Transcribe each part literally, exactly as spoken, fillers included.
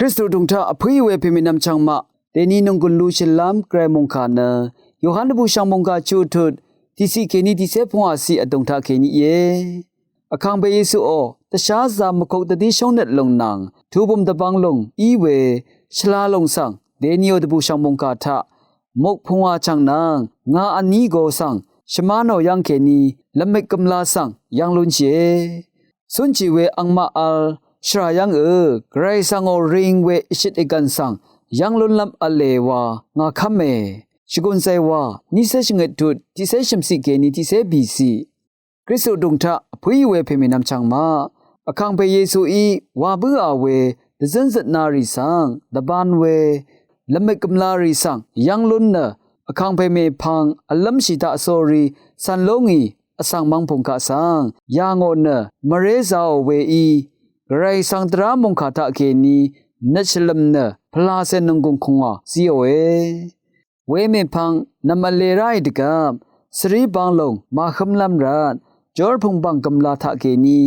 Kristu dv̀ng taq vpǿí we pèmènvm chvngmaq dèni nònggùn lushìlv́m gvray mòngkà nø Yohan dvbùshv̀ng mòngkà chuq tut tiqciq kèní tiqcé pungwàciq vdùng taq kèní íe. Vkàngpè Yesuò dvsházā mvkok dvdí shóngnøt lòng nvng tubø̀m dvbvng lòng í we shvla lòng svng dèniò dvbùshv̀ng mòngkà taq mok pungwà chv̀ng nvng ngà vní go svng shvmá nò yv́ng kèní lvmik gvmla svng yv́ng lúnshìe. Cúnshì we angmaq vl shvrà yv́ngø gvray svngò ring we ìshøt ìgv̀n svng yv́ng lúnlv́m v̄le wa ngà kv́me. Shvgùn zàywà nícé shvngøt tut tiqcé shø̀mciq kèní tiqcé bìciq. Kristu dv̀ng taq vpǿí we pèmènvm chvngmaq Vkàngpè Yesuí wa bǿà we dvzǿn zøtnarì svng dvban we lvmik gvmlarì svng yv́ng lún nø Vkàngpè mèpvng vlv́mshì taq sórí cv̀n ló ngì vsvng mvngpùng kaq svng yà ngò nø mvré zāò weí gvray svng dvrá mòngkà taq kèní nøt shvlø̀m nø pvlacè nònggùng kùngwà zíòe. Wemèpvng nv̀m vle ráì dvgvp svrí bang lòng màhǿmlv́m rvt jórpùng bv̀ng gvmla taq kèní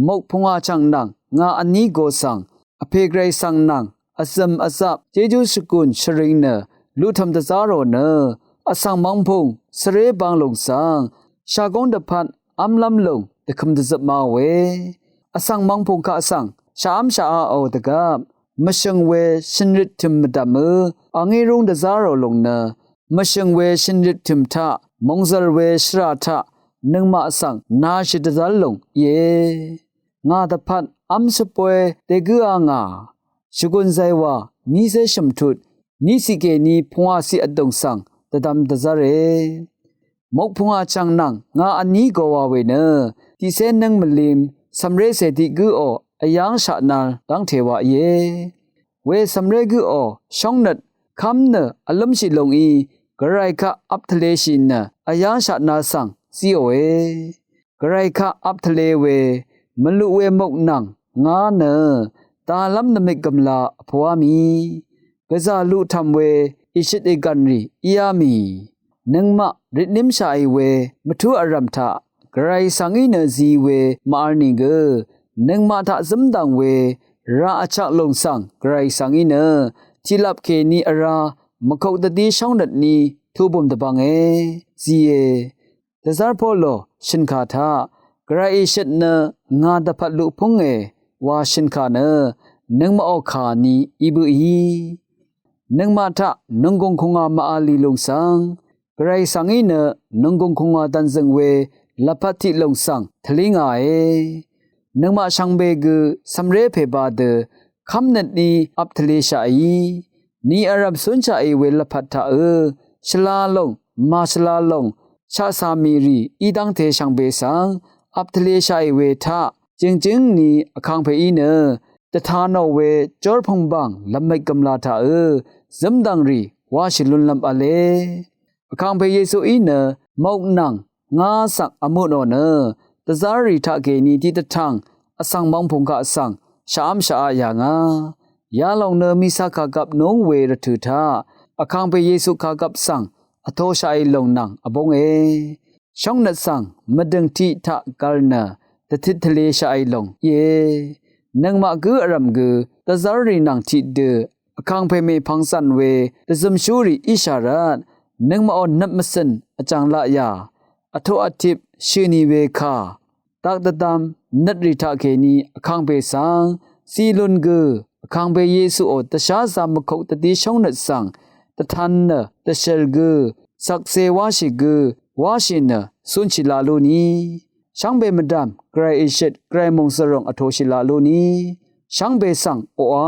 mok pungwà chv̀ng nvng ngà vní go svng vpè gvray svng nvng vzø̀m vzap jejú shvgùn shvring nø luqtv̀m dvzá rò nø vsvng mvngpùng svrí bang lòng svng shagóng dvpvt v́mlv́m lòng dvkøm dvzøp maòe. Vsvng mvngpùng kaq svng shàv́m shàaò dvgvp mvshø̀ng we shø̀nrøt tø̀m mvdv̀mø angí rúng dvzá rò lòng nø mvshø̀ng we shø̀nrøt tø̀m taq mòngzv̀r we shvrà taq nøngmaq svng nashì dvzv́r lòng íe. Ngà dvpvt v́m shvboy dègǿa ngà. Shvgùn zàywà nícé shø̀mtut níciq kèní pungwàciq vdùng svng dvdvm dvzv́re. Mok pungwà chv̀ng nvng ngà vní gowa we nø tiqcé nǿng mvlim cv̀mré cè tiq gǿò vyáng shaqnal dv́ngte wa íe. We cv̀mré gǿò shóngnøt kv́m nø vlǿmshì longí gvray kaq vp tvleshì nø vyáng shaqnal svng zíòe. Gvray kaq vp tvle we mvluq we mok nvng ngá nø dalv́m nvmik gvmla vpòá mì. Gvzà luqtv̀m we ìshøt ìgv̀nrì íá mì. Nøngmaq rìtnímshàì we mvtú vrv̀m taq gvray svng í nø zi we màvl nìgø nøngmaq taq zǿmdv̀ng we raq vchak lòng svng gvray svng í nø tiqlap kèní vrá mvkok dvdí shóngnøtní tubø̀m dvbvnge zìe. Dvzv́r Polo shø̀nkà taq gvray ìshøt nø ngà dvpvt luq púnge wa shø̀nkà nø nøngmaqò kà ni í bǿì. Nøngmaq taq nònggùng kùngwà màvl lì lùng svng gvray svng í nø nònggùng kùngwà dv̀nzø̀ng we lvpat tiq lòng svng tvlí ngàe. Nøngmaq shvngbe gø cv̀mré pèba dø kv́mnøtní vp tvleshàì. Ni vrv̀m cúnshàì we lvpat taqø shvla lòng màshvla lòng shaqcà mì rì í dv́ngte shvngbe svng vp tvleshàì we taq jø̀ngjǿng ni Vkàngpèí nø dvta nò we jórpv̀ng bv̀ng lvmik gvmla taqø zǿmdv̀ngrì wáshì lúnlv́m v̄le. Vkàngpè Yesuí nø mok nvng ngá svng vmø nò nø dvzv́rrì taqkèní tiqdvtv̀ng vsvng mvngpùng kaq svng shàv́m shàaq yà ngà. Yalòng nø mìsa kàgvp núng we rvtø̀ taq Vkàngpè Yesu kàgvp svng vtoshàì lòng nvng vbónge. Shóngnøt svng mvdø̀ng tiq taq gvl nø dvtit tvleshàì lòng íe. Nøngmaq gǿ vrv̀m gø dvzv́rrì nvng tiqdø Vkàngpè mèpvng zv̀n we dvzømshúrì íshà rvt nøngmaqò nøt mvcø̀n vjàng laq yà vtoq vtip shø̀n ì we kà dak dvdvm nøtrì taqkèní Vkàngpè svng zí lún gø Vkàngpè Yesuò dvsházā mvkok dvdí shóngnøt svng dvtan nø dvshø̀l gø shvkse wáshì gø wáshì nø cúnshì laq lú ni. Shvngbe mvdv̀m gvray ìshøt gvray mòngzv̀ròng vtoshì laq lú ni. Shvngbe svng oqà